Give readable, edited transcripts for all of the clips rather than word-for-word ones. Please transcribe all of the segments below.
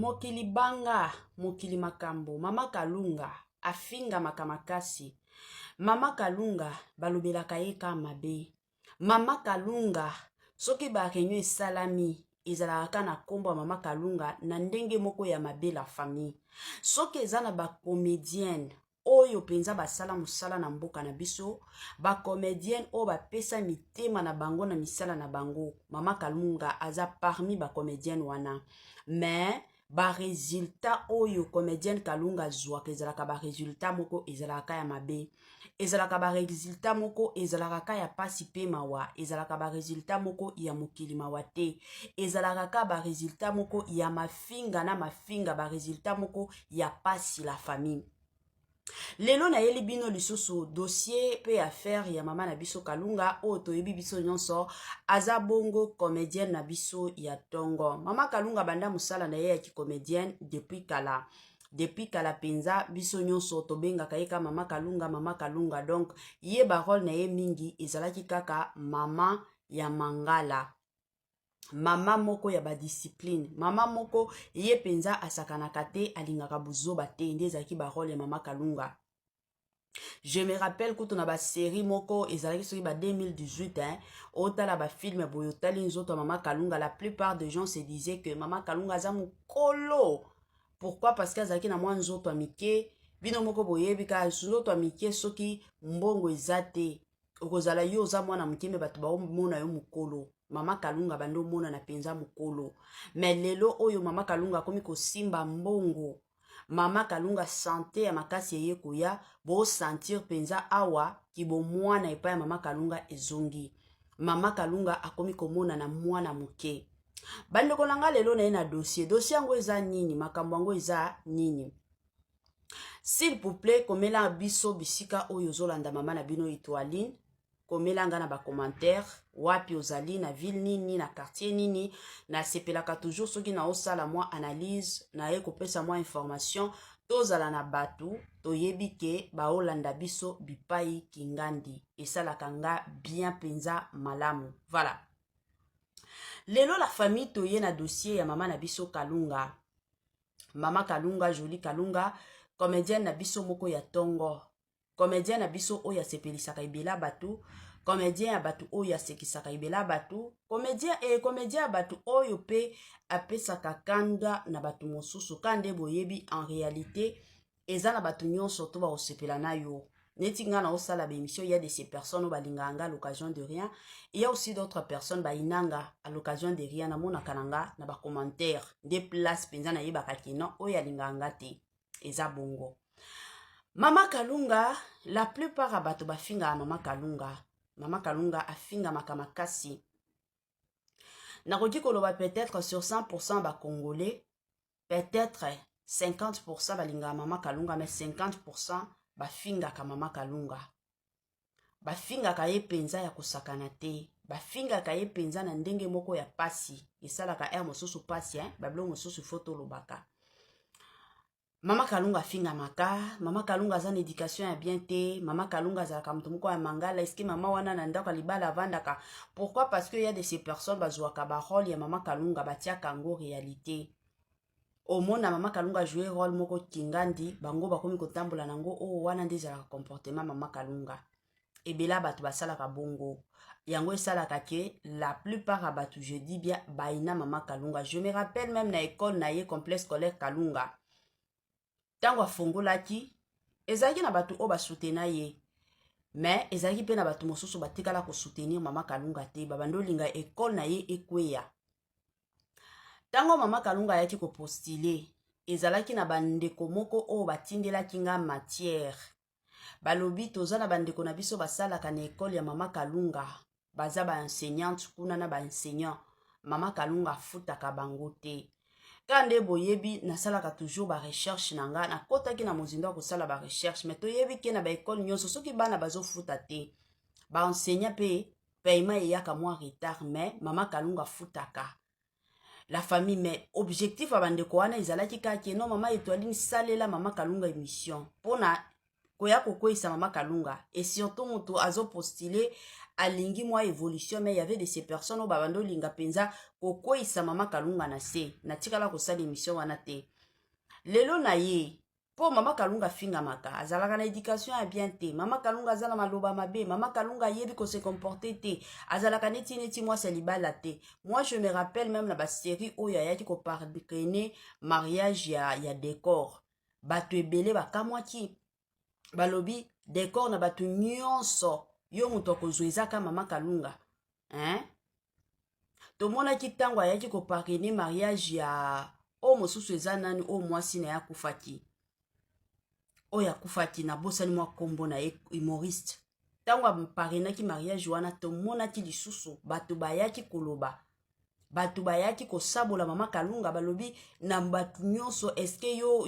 Mokili banga, mokili makambo. Mama Kalunga afingamaka makasi. Mama Kalunga balobelaka ye ka mabe. Mama Kalunga soki ba reunion esalami ezalaka kaka na nkombo ya Mama Kalunga na ndenge moko ya mabe. La famille, soki eza na ba comédienne oyo mpenza basala mosala na mboka na biso, ba comédienne oyo bapesa mitema na bango na misala na bango, Mama Kalunga aza parmi ba comédienne wana. Mais ba résultat oyo comédienne Kalunga azwaka ezalaka ba résultat moko ezalaka ya mabe, ezalaka ba résultat moko ezalaka ka ya pasi mpe mawa, ezalaka ba résultat moko ya mokili mawa te, ezalaka ka ba résultat moko ya mafinga na mafinga, ba résultat moko ya pasi. La famille, lelo nayeli bino lisusu dossier mpe affaire ya mama na biso Kalunga oyo toyebi biso nyonso, aza bongo comédienne na biso ya ntongo. Mama Kalunga banda mosala na ye ya ki comédienne depuis kala, depuis kala mpenza. Biso nyonso tobengaka ye ka Mama Kalunga, Mama Kalunga. Donc ye ba rôle na ye mingi ezalaki kaka mama ya mangala, mama moko ya ba discipline, mama moko ye mpenza asakanaka te, alingaka buzoba te. Nde ezalaki ba rôle ya Mama Kalunga. Je me rappelle kutu na ba série moko ezalaki soki ba 2018, hein, otala ba film boye, otali nzoto ya Mama Kalunga, la plupart des gens se disaient que Mama Kalunga aza mokolo. Pourquoi? Parce que azalaki na mwa nzoto ya mike. Bino moko boyebi kaka nzoto ya mike, soki mbongo eza te, okozala yo oza mwana moke, mais bato baomona yo mokolo. Mama Kalunga bandi omonana mpenza mokolo. Mais lelo oyo Mama Kalunga akomi kosimba mbongo, Mama Kalunga santé ya makasi eye koya, bo sentir mpenza awa kibomwana epai ya Mama Kalunga ezongi. Mama Kalunga akomi komonana mwana moke. Bandeko na nga, lelo na ye na dossier. Dossier yango eza nini? Makambo yango eza nini? S'il vous plaît, komela biso bisika oyo ozolanda mama na bino Etoiline. Komela nga na ba commentaire wapi ozali, na ville nini, na quartier nini. Nasepelaka toujours soki naosala mwa analyse, naye kopesa mwa information, tozala na bato toyebi ke baolanda biso bipai kingandi. Esalaka nga bien mpenza, malamu. Voilà, lelo la famille toye na dossier ya mama na biso Kalunga. Mama Kalunga, Jolie Kalunga, comédienne na biso moko ya ntongo, comédien na biso oyo asepelisaka ebele ya bato, comédien ya bato oyo asekisaka ebele ya bato, comédien ya bato oyo mpe apesaka kanda na bato mosusu. Ka nde boyebi, en réalité eza na bato nyonso to bakosepela na yo. Neti nga na osala ba émission, il y a de ces personnes oyo balingaka nga à l'occasion de rien, il y a aussi d'autres personnes bayinanga à l'occasion de rien. Namonaka na nga na ba commentaire nde place mpenza nayebaka ke non, oyo alingaka nga te. Eza bongo. Mama Kalunga, la plupart ya bato bafingaka Mama Kalunga. Mama Kalunga afingamaka makasi. Nakoki koloba peut-être sur 100 ba Congolais, peut-être 50 balingaka Mama Kalunga, mais 50 bafingaka Mama Kalunga. Bafingaka ye mpenza ya kosakana te, bafingaka ye mpenza na ndenge moko ya pasi. Esalaka aire mosusu pasi, hein? Babiloko mosusu faut tolobaka. Mama Kalunga afingamaka. Mama Kalunga aza na éducation ya bien te. Mama Kalunga azalaka moto moko ya mangala. Eske mama wana na ndako ya libala avandaka? Pourquoi? Parce que y a de ces personnes bazwaka ba rôle ya Mama Kalunga, batiaka yango réalité. Omona Mama Kalunga joue rôle moko kingandi, bango bakomi kotambola nango oyo wana nde ezalaka comportement Mama Kalunga. Ebele ya bato basalaka bongo. Yango esalaka ke la plupart ya bato, je dis bien, bayina Mama Kalunga. Je me rappelle même na école na ye, Complexe scolaire Kalunga, ntango afongolaki, ezalaki na bato oyo basutena ye, mais ezalaki mpe na bato mosusu batikala kosoutenir Mama Kalunga te, babandi olinga école na ye ekweya. Ntango Mama Kalunga ayaki kopostuler, ezalaki na bandeko moko oyo batindelaki nga matière. Balobi toza na bandeko na biso basalaka na école ya Mama Kalunga, baza ba enseignante kuna na ba enseignant, Mama Kalunga afutaka bango te. Ka nde boyebi, nasalaka toujours ba recherche na nga, nakɔtaki na mozindo ya kosala ba recherche. Mais toyebi ke na ba école nyonso, soki bana bazofuta te, ba enseignant mpe paiement eyaka mwa retard, mais Mama Kalunga afutaka, la famille. Mais objectif ya bandeko wana ezalaki kaka ke non, Mama Etoiline, salela Mama Kalunga émission mpona Koya kokweyisa Mama Kalunga, et surtout moto azopostuler, alingi mwa évolution, mais y avait de ces personnes oyo babanda olinga mpenza kokweyisa Mama Kalunga na se. Natikala kosala émission wana te. Lelo na ye mpo Mama Kalunga afingamaka, azalaka na éducation ya bien te, Mama Kalunga aza na maloba mabe, Mama Kalunga ayebi kose comporter te, azalaka neti mwasi ya libala te. Moi, je me rappelle même na basérie oyo ayaki koparrainer mariage ya Décor, bato ebele bakamwaki, balobi: "Décor, na bato nyonso, yo moto akozwa ezaka Mama Kalunga, hein?" Tomonaki ntango ayaki koparrainer mariage ya oyo mosusu, eza nani oyo mwasi na ye akufaki, oyo akufaki, nabosani mwa nkombo na ye, humoriste. Ntango aparrainaki mariage wana, tomonaki lisusu bato bayaki koloba, bato bayaki kosabola Mama Kalunga, balobi: "Na bato nyonso, eske yo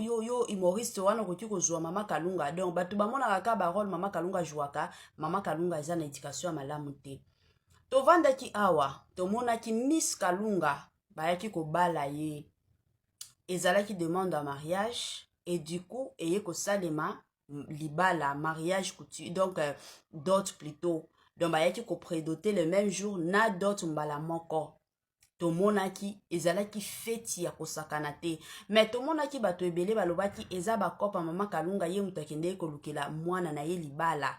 humoriste wana okoki kozwa Mama Kalunga?" Donc bato bamonaka kaka barôle Mama Kalunga azwaka. Mama Kalunga eza na éducation ya malamu te. Tovandaki awa, tomonaki Miss Kalunga bayaki kobala ye, ezalaki demande ya mariage et du coup eye kosalema libala, mariage coutu, donc dot plutôt. Donc bayaki koprédoter le même jour na dot mbala moko. Tomonaki ezalaki feti ya kosakana te, mais tomonaki bato ebele balobaki eza bakopa Mama Kalunga, ye moto akendeki kolukela mwana na ye libala.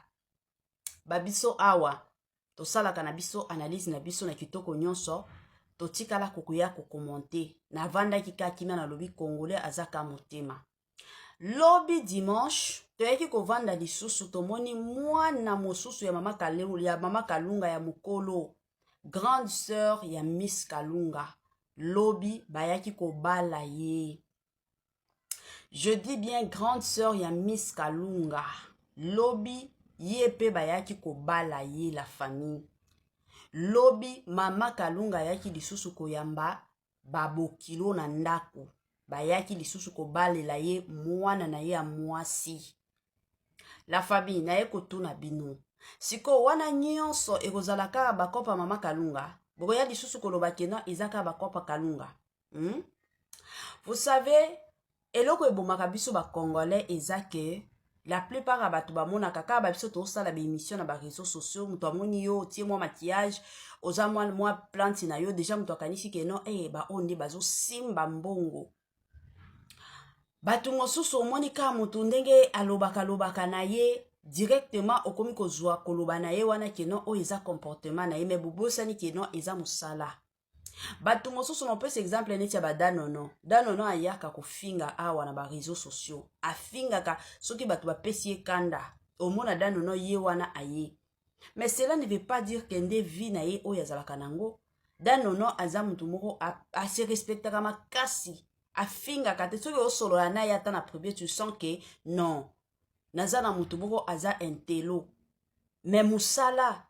Babiso awa tosalaka na biso analyse na biso na kitoko nyonso, totikala kokoya kocommenter. Navandaki kaka kimia, nalobi: "Congolais aza ka motema." Lobi dimanche, toyaki kovanda lisusu, tomoni mwana mosusu ya Mama Kalunga ya mokolo, grande sœur ya Miss Kalunga, lobi bayaki kobala ye. Je dis bien grande sœur ya Miss Kalunga, lobi ye mpe bayaki kobala ye. La famille, lobi Mama Kalunga ayaki lisusu koyamba babokilo na ndako, bayaki lisusu kobalela ye mwana na ye ya mwasi. La famille, naye kotuna bino sikoyo: wana nyonso ekozala kaka bakopa Mama Kalunga? Bokoya lisusu koloba que non, eza kaka bakopa Kalunga? Vous savez, eloko ebomaka biso bacongolais eza que la plupart ya bato bamonaka kaka babiso tosala baémission na baréseaux sociaux. Moto amoni yo otie mwa maquillage, oza mwa plante na yo, déjà moto akanisi que non, baoyo nde bazosimba mbongo. Bato mosusu, omoni kaka moto ndenge alobaka alobaka na ye, directement okomi kozwa koloba na ye wana que non, oyo eza comportement na ye, mais bobosani que non, eza mosala. Bato mosusu, na opesa exemple neti ya badanono. Danono ayaka kofinga awa na baréseaux sociaux, afingaka soki bato bapesi ye kanda. Omona Danono ye wana aye, mais cela ne veut pas dire que nde vie na ye oyo azalaka nango. Danono aza motu moko ase respectaka makasi, afingaka te. Soki osolola na ye ata na privé, tu sens que non, naza na motu moko aza intello, mais mosala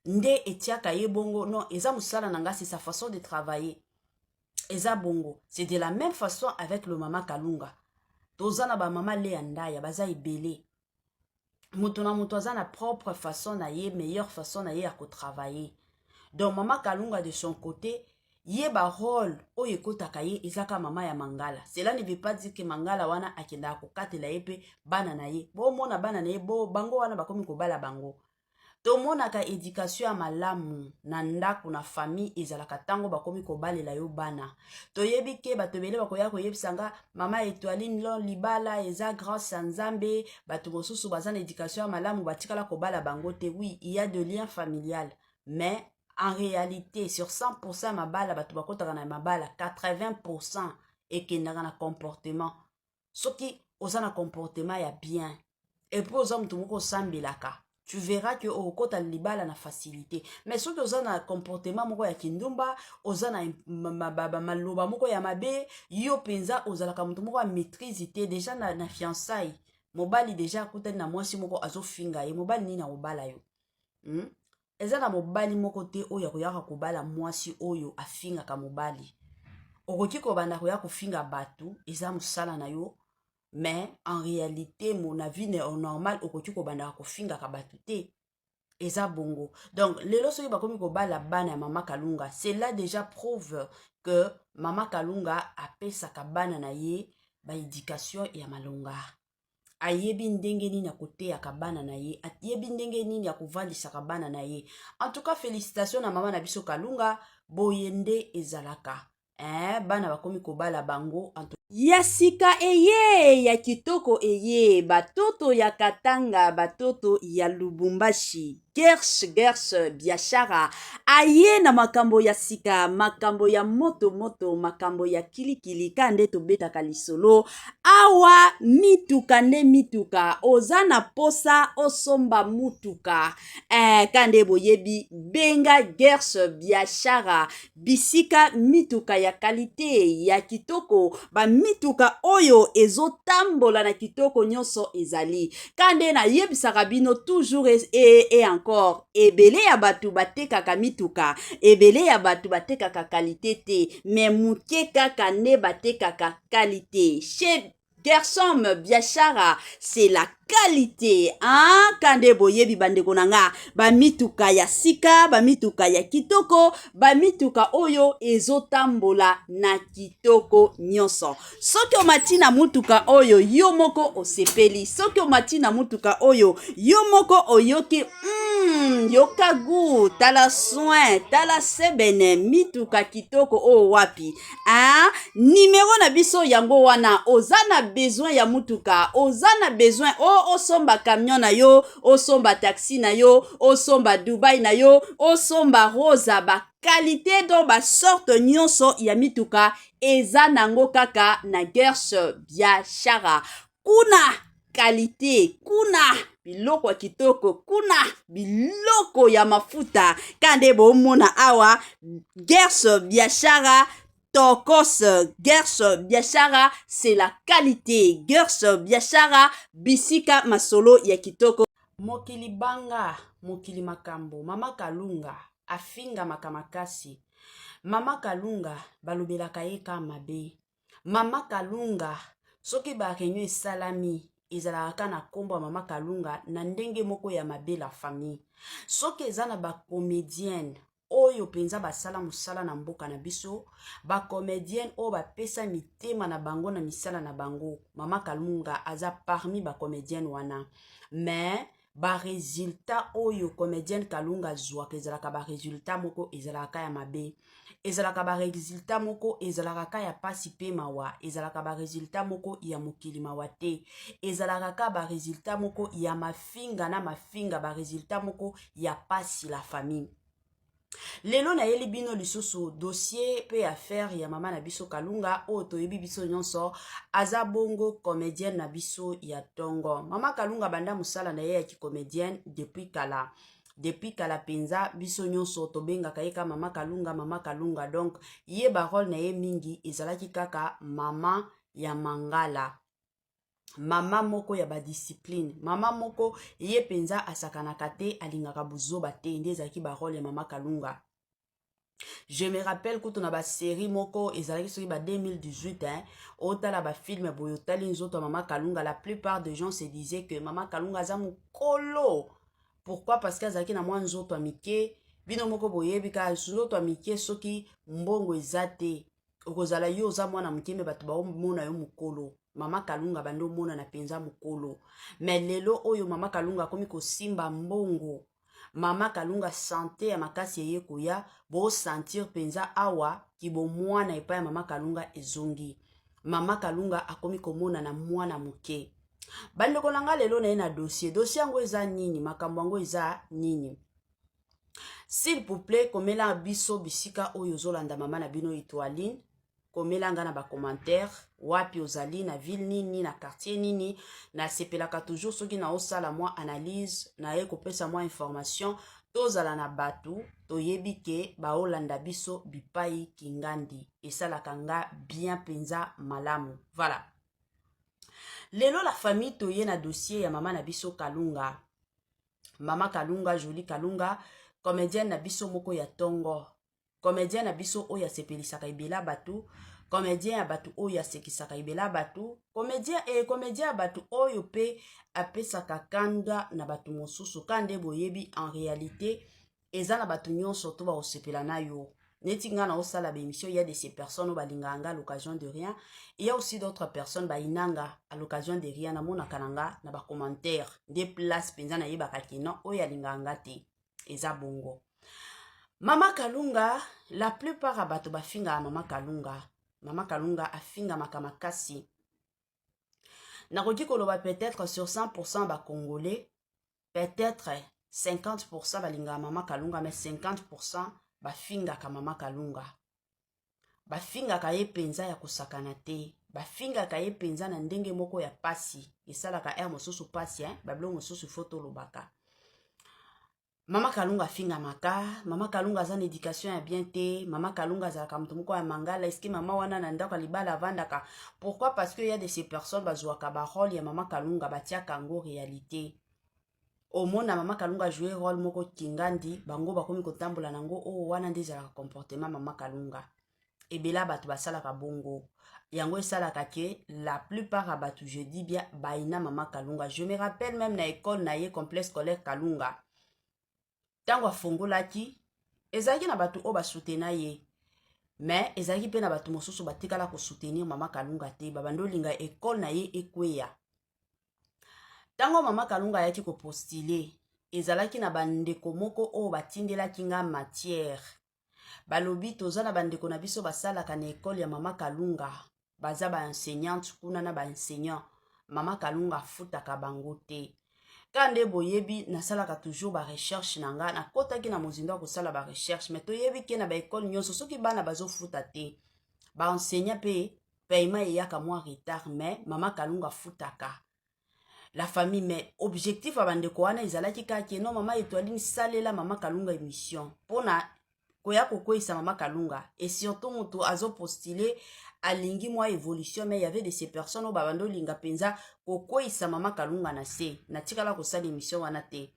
nde etiaka ye bongo. Non, eza mosala na nga, c'est sa façon de travailler, eza bongo. C'est de la même façon avec le Mama Kalunga. Toza na bamama Leya Ndaya, baza ebele. Moto na moto aza na propre façon na ye, meilleure façon na ye ya kotravailler. Donc Mama Kalunga, de son côté, ye barôle oyo ekɔtaka ye ezaka mama ya mangala. Cela ne veut pas dire que mangala wana akendaka kokatela ye mpe bana na ye. Bomona bana na ye bo bango wana bakomi kobala bango. Tomonaka éducation ya malamu na ndako, na famille, ezalaka ntango bakomi kobalela yo bana. Toyebi que bato ebele bakoya koyebisa nga: "Mama Etoiline, lo libala eza grâce ya Nzambe. Bato mosusu baza na éducation ya malamu, batikala kobala bango te." Oui, il y a de lien familial, mais en réalité, sur 100% ya mabala, bato bakotaka na mabala, 80% ekendaka na comportement. Soki oza na comportement ya bien et puis oza moto moko osambelaka, tu verras que okota libala na facilité. Mais soki oza na comportement moko ya kindumba, oza na maloba moko ya mabe, yo mpenza ozalaka moto moko ya maîtrise te, déjà na fiançaille, mobali déjà akutani na mwasi moko azofinga ye, mobali nini akobala yo? Eza na mobali moko te oyo akoyaka kobala mwasi oyo afingaka mobali. Okoki kobanda koya kofinga bato, eza mosala na yo, mais en réalité, mo na vie normal, okoki kobandaka kofingaka bato te. Eza bongo. Donc lelo soki bakomi kobala bana ya Mama Kalunga, cela déjà prouve que Mama Kalunga apesaka bana na ye baéducation ya malonga. Ayebi ndenge nini akoteyaka bana na ye, ayebi ndenge nini akovandisaka bana na ye. En tout cas, félicitation na mama na biso Kalunga. Boye nde ezalaka, eh, bana bakomi kobala bango. Ya sika eye, ya kitoko eye, batoto ya Katanga, batoto ya Lubumbashi, Gers Gers Biashara aye na makambo ya sika, makambo ya moto moto, makambo ya kilikili. Ka nde tobetaka lisolo awa, mituka nde mituka. Oza na posa osomba mutuka, eh, ka nde boyebi, benga Gers Biashara, bisika mituka ya qualité, ya kitoko, bamituka oyo ezotambola na kitoko nyonso ezali. Ka nde nayebisaka bino toujours et encore, ebele ya bato batekaka mituka, ebele ya bato batekaka qualité te, mais moke kaka nde batekaka qualité. Chez Gersom Biashara, c'est la qualité, hein? Kande boyebi, bandeko na nga, bamituka ya sika, bamituka ya kitoko, bamituka oyo ezotambola na kitoko nyonso. Soki omati na mutuka oyo, yo moko osepeli. Soki omati na mutuka oyo, yo moko oyoki yoka gu, tala soin, tala sebene, mituka kitoko oyo wapi, hein? Nimero na biso yango wana. Oza na besoin ya mutuka, oza na besoin o osomba camion na yo, osomba taxi na yo, osomba Dubai na yo, osomba Rosa, baqualité, donc basorte nyonso ya mituka eza nango kaka na Gers Biashara. Kuna qualité, kuna biloko ya kitoko, kuna biloko ya mafuta. Ka nde bomona awa, Gers Biashara tokos. Gers Biashara, c'est la qualité. Gers Biashara, bisika masolo ya kitoko. Mokili banga, mokili makambo. Mama Kalunga afingamaka makasi. Mama Kalunga balobelaka ye ka mabe. Mama Kalunga, soki baréunion esalami, ezalaka kaka na nkombo ya Mama Kalunga na ndenge moko ya mabe. La famille, soki eza na bacomédienne oyo mpenza basala mosala na mboka na biso, bacomédienne oyo bapesa mitema na bango na misala na bango, Mama Kalunga aza parmi bacomédienne wana. Mais baresultat oyo comédienne Kalunga azwaka ezalaka baresultat moko ezalaka ya mabe, ezalaka baresultat moko ezalaka ka ya pasi mpe mawa, ezalaka baresultat moko ya mokili mawa te, ezalaka ka baresultat moko ya mafinga na mafinga, baresultat moko ya pasi. La famille, lelo nayeli bino lisusu dossier mpe affaire ya mama na biso Kalunga, oyo toyebi biso nyonso aza bongo comédienne na biso ya ntongo. Mama Kalunga banda mosala na ye ya kicomédienne depuis kala, depuis kala mpenza. Biso nyonso tobengaka ye ka Mama Kalunga, Mama Kalunga. Donc ye barole na ye mingi ezalaki kaka mama ya mangala, mama moko ya badiscipline, mama moko ye mpenza asakanaka te, alingaka buzoba te. Nde ezalaki barole ya Mama Kalunga. Je me rappelle kutu na basérie moko ezalaki soki ba 2018, hein, otala bafilm boye, otali nzoto ya Mama Kalunga, la plupart des gens se disaient que Mama Kalunga aza mokolo. Pourquoi? Parce que azalaki na mwa nzoto ya mike. Bino moko boyebi kaka nzoto ya mike, soki mbongo eza te, okozala yo oza mwana moke, mais bato baomona yo mokolo. Mama Kalunga bandi omonana mpenza mokolo. Mais lelo oyo Mama Kalunga akomi kosimba mbongo, Mama Kalunga santé ya makasi eye koya, bosentir mpenza awa kibomwana epai ya Mama Kalunga ezongi. Mama Kalunga akomi komonana mwana moke. Bandeko na nga, lelo na ye na dossier. Dossier yango eza nini? Makambo yango eza nini? S'il vous plaît, komela biso bisika oyo ozolanda mama na bino Etoiline. Komela nga na bacommentaire wapi ozali, na ville nini, na quartier nini. Nasepelaka toujours soki naosala mwa analyse, naye kopesa mwa information, tozala na bato toyebi ke baolanda biso bipai kingandi. Esalaka nga bien mpenza, malamu. Voilà, lelo la famille, toye na dossier ya mama na biso Kalunga. Mama Kalunga, Jolie Kalunga, comédienne na biso moko ya ntongo, comédien na biso oyo asepelisaka ebela bato, comédien ya bato oyo asekisaka ebela bato, comédien e comédien ya bato oyo mpe apesaka kanda na bato mosusu. Ka nde boyebi, en réalité eza na bato nyonso to bakosepela na yo. Neti nga na osala baémission, il y a de ces personnes oyo balingaka nga à l'occasion de rien, il y a aussi d'autres personnes bayinanga à l'occasion de rien. Namonaka na nga na bacommentaire nde place mpenza nayebaka ke non, oyo alingaka nga te. Eza bongo. Mama Kalunga, la plupart ya bato bafingaka Mama Kalunga. Mama Kalunga afingamaka makasi. Nakoki koloba peut-être sur 100 bacongolais, peut-être 50 balingaka Mama Kalunga, mais 50 bafingaka Mama Kalunga. Bafingaka ye mpenza ya kosakana te, bafingaka ye mpenza na ndenge moko ya pasi. Esalaka aire mosusu pasi, eh? Babiloko mosusu faut tolobaka. Mama Kalunga afingamaka. Mama Kalunga aza na éducation ya bien te. Mama Kalunga azalaka moto moko ya mangala. Eske mama wana na ndako ya libala avandaka? Pourquoi? Parce que y a de ces personnes bazwaka barole ya Mama Kalunga, batiaka yango réalité. Omona Mama Kalunga joue rôle moko kingandi, bango bakomi kotambola nango. Oyo wana nde ezalaka comportement Mama Kalunga. Ebele bato basalaka bongo. Yango esalaka ke la plupart ya bato, je dis bien, bayina Mama Kalunga. Je me rappelle même na école na ye, Complexe scolaire Kalunga, ntango afongolaki, ezalaki na bato oyo basutena ye, mais ezalaki mpe na bato mosusu batikala kosoutenir Mama Kalunga te, babandi olinga école na ye ekweya. Ntango Mama Kalunga ayaki kopostuler, ezalaki na bandeko moko oyo batindelaki nga matière. Balobi toza na bandeko na biso basalaka na école ya Mama Kalunga, baza baenseignante kuna na baenseignant, Mama Kalunga afutaka bango te. Ka nde boyebi, nasalaka toujours barecherche na nga, nakɔtaki na mozindo ya kosala barecherche. Mais toyebi ke na baécole nyonso, soki bana bazofuta te, baenseignant mpe paiement eyaka mwa retard, mais Mama Kalunga afutaka la famille. Mais objectif ya bandeko wana ezalaki kaka ke non, Mama Etoiline, salela Mama Kalunga émission mpona koya kokweyisa Mama Kalunga, et surtout moto azopostuler, alingi mwa évolution. Mais y avait de ces personnes oyo babanda olinga mpenza kokweyisa Mama Kalunga na se. Natikala kosala émission wana te.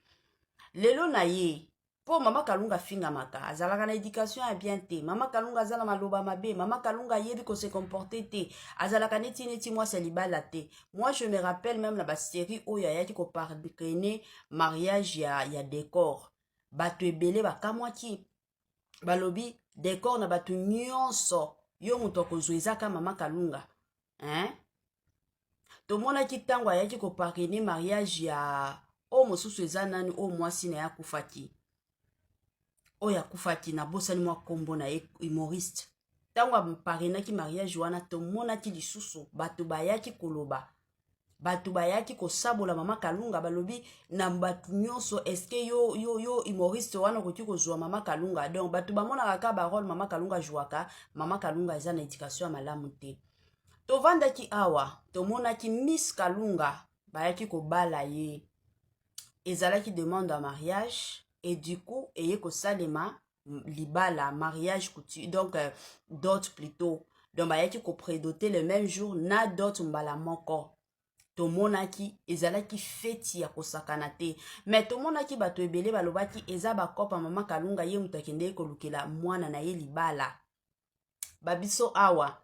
Lelo na ye mpo Mama Kalunga afingamaka, azalaka na éducation ya bien te, Mama Kalunga aza na maloba mabe, Mama Kalunga ayebi kose comporter te, azalaka neti mwasi ya libala te. Moi, je me rappelle même na basérie oyo ayaki koparrainer mariage ya Décor, bato ebele bakamwaki, balobi Décor na bato nyonso, yo moto akozwa ezaka Mama Kalunga, hein? Tomonaki ntango ayaki koparrainer mariage ya oyo mosusu, eza nani oyo mwasi na ye akufaki, oyo akufaki, nabosani mwa nkombo na ye, humoriste. Ntango aparrainaki mariage wana, tomonaki lisusu bato bayaki koloba, bato bayaki kosabola Mama Kalunga. Balobi na bato nyonso, eske yo humoriste wana okoki kozwa Mama Kalunga? Donc bato bamonaka kaka barole Mama Kalunga azwaka. Mama Kalunga eza na éducation ya malamu te. Tovandaki awa, tomonaki Miss Kalunga bayaki kobala ye. Ezalaki demande ya mariage et du coup eye kosalema libala, mariage coutu, donc dot plutôt. Donc bayaki koprédoter le même jour na dot mbala moko. Tomonaki ezalaki feti ya kosakana te. Mais tomonaki bato ebele balobaki eza bakopa Mama Kalunga, ye moto akendeki kolukela mwana na ye libala. Babiso awa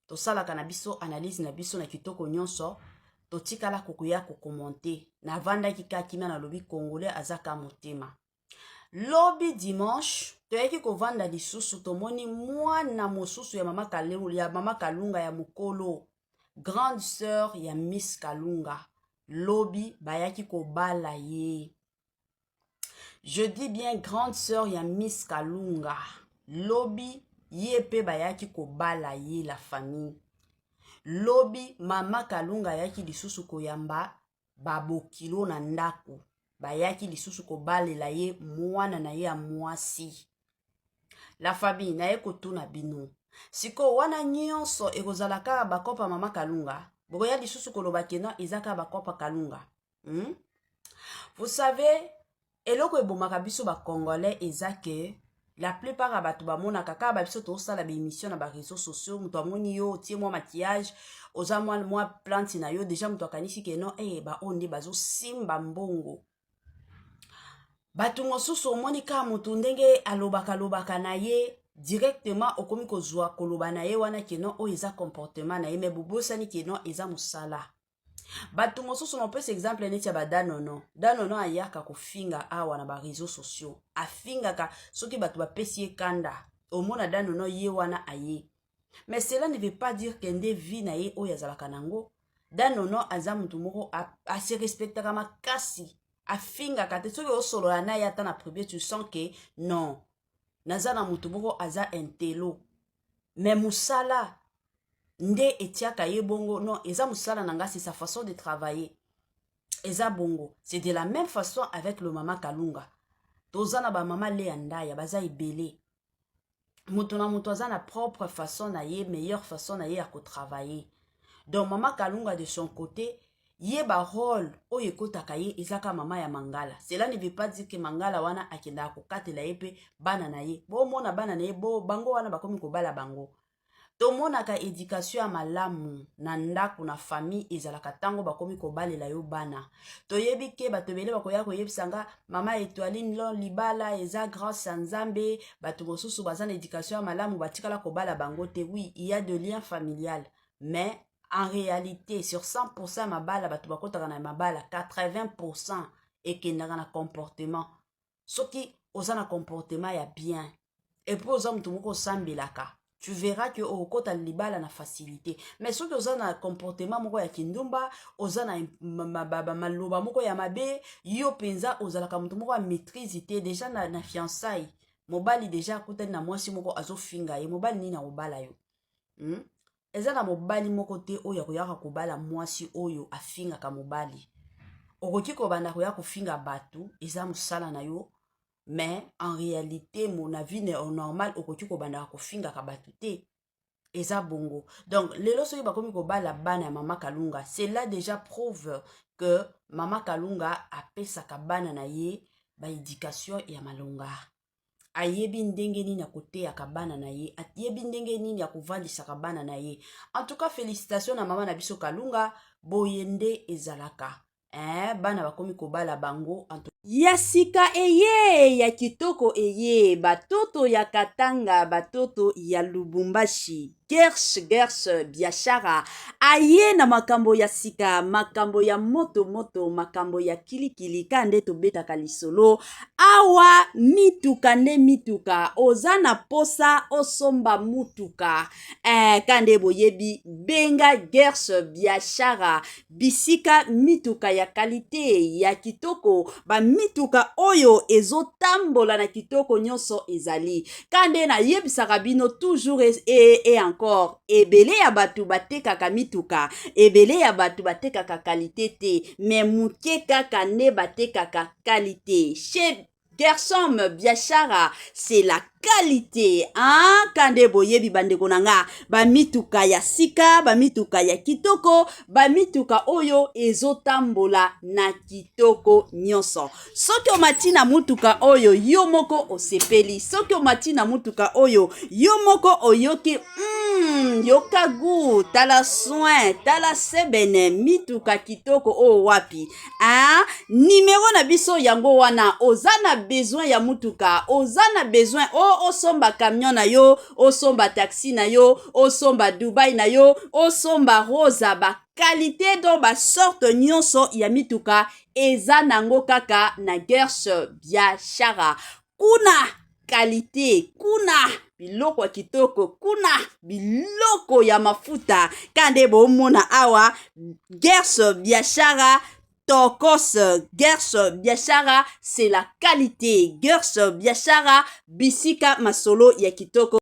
tosalaka na biso analyse na biso na kitoko nyonso, totikala kokoya kocommenter. Navandaki kaka kimia, nalobi congolais aza ka motema. Lobi dimanche, toyaki kovanda lisusu, tomoni mwana mosusu ya Mama Kalunga ya mokolo, grande sœur ya Miss Kalunga, lobi bayaki kobala ye. Je dis bien grande sœur ya Miss Kalunga, lobi ye mpe bayaki kobala ye. La famille, lobi Mama Kalunga ayaki lisusu koyamba babokilo na ndako, bayaki lisusu kobalela ye mwana na ye ya mwasi. La famille, naye kotuna bino sikoyo, wana nyonso ekozala kaka bakopa Mama Kalunga? Bokoya lisusu koloba ke non, eza kaka bakopa Kalunga? Vous savez, eloko ebomaka biso bacongolais eza ke la plupart ya bato bamonaka kaka babiso tozosala baémission na baréseau sociaux. Moto amoni yo otie mwa maquillage, oza mwa plante na yo, déjà moto akanisi ke non, baoyo nde bazosimba mbongo. Bato mosusu, omoni kaka moto ndenge alobaka alobaka na ye, directement okomi kozwa koloba na ye wana ke non, oyo eza comportement na ye. Mais bobosani ke non, eza mosala. Bato mosusu, na opesa exemple neti ya badanono. Danono ayaka kofinga awa na baréseau sociaux, afingaka soki bato bapesi ye kanda. Omona Danono ye wana aye, mais cela ne veut pas dire que nde vie na ye oyo azalaka nango. Danono aza motu moko ase respectaka makasi, afingaka te. Soki osolola na ye ata na privé, tu sens que non, naza na motu moko aza intello, mais mosala nde etiaka ye bongo. Non, eza mosala na nga, c'est sa façon de travailler, eza bongo. C'est de la même façon avec le mama Kalunga. Toza na bamama Leya Ndaya, baza ebele. Moto na moto aza na propre façon na ye, meilleure façon na ye ya kotravailler. Donc mama Kalunga, de son côté, ye barole oyo ekɔtaka ye ezaka mama ya mangala. Cela ne veut pas dire que mangala wana akendaka kokatela ye mpe bana na ye. Bomona bana na ye bo bango wana bakomi kobala bango. Tomonaka éducation ya malamu na ndako, na famille, ezalaka ntango bakomi kobalela yo bana. Toyebi ke bato ebele bakoya koyebisa nga: "Mama Etoiline, lo libala eza grâce ya Nzambe. Bato mosusu baza na éducation ya malamu, batikala kobala bango te." Oui, il y a de lien familial, mais en réalité, sur 100% mabala, bato bakotaka na mabala, 80% ekendaka na comportement. Soki oza na comportement ya bien et puis oza moto moko osambelaka, tu verras que okota libala na facilité. Mais soki oza na comportement moko ya kindumba, oza na maloba moko ya mabe, yo mpenza ozalaka moto moko ya maîtrise te déjà na fiançaille, mobali déjà akutani na mwasi moko azofinga ye, mobali nini akobala yo? Eza na mobali moko te oyo akoyaka kobala mwasi oyo afingaka mobali. Okoki kobanda koya kofinga bato, eza mosala na yo, mais en réalité, na vie normale, okoki kobandaka kofingaka bato te, eza bongo. Donc lelo soki bakomi kobala bana ya mama Kalunga, cela déjà prouve que mama Kalunga apesaka bana na ye baéducation ya malonga. Ayebi ndenge nini akoteyaka bana na ye, ayebi ndenge nini akovandisaka bana na ye. En tout cas, félicitation na mama na biso Kalunga. Boye nde ezalaka, bana bakomi kobala bango. Ya sika eye, ya kitoko eye, batoto ya Katanga, batoto ya Lubumbashi, Gers Gers Biashara aye na makambo ya sika, makambo ya moto moto, makambo ya kilikili. Ka nde tobetaka lisolo awa, mituka nde mituka. Oza na posa osomba mutuka, ka nde boyebi, benga Gers Biashara, bisika mituka ya qualité, ya kitoko, bamituka oyo ezotambola na kitoko nyonso ezali. Ka nde nayebisaka bino toujours et encore, ebele ya bato batekaka mituka, ebele ya bato batekaka qualité te, mais moke kaka nde batekaka qualité. Chez Gersom Biashara, c'est la qualité, hein? Kande boyebi, bandeko na nga, bamituka ya sika, bamituka ya kitoko, bamituka oyo ezotambola na kitoko nyonso. Soki omati na mutuka oyo, yo moko osepeli. Soki omati na mutuka oyo, yo moko oyoki yoka gu, tala soin, tala sebene, mituka kitoko oyo wapi, hein? Nimero na biso yango wana. Oza na besoin ya mutuka, oza na besoin o osomba camion na yo, osomba taxi na yo, osomba Dubai na yo, osomba Rosa, baqualité, donc basorte nyonso ya mituka eza nango kaka na Gers Biashara. Kuna qualité, kuna biloko ya kitoko, kuna biloko ya mafuta. Ka nde bomona awa, Gers Biashara tokos. Gers Biashara, c'est la qualité. Gers Biashara, bisika masolo ya kitoko.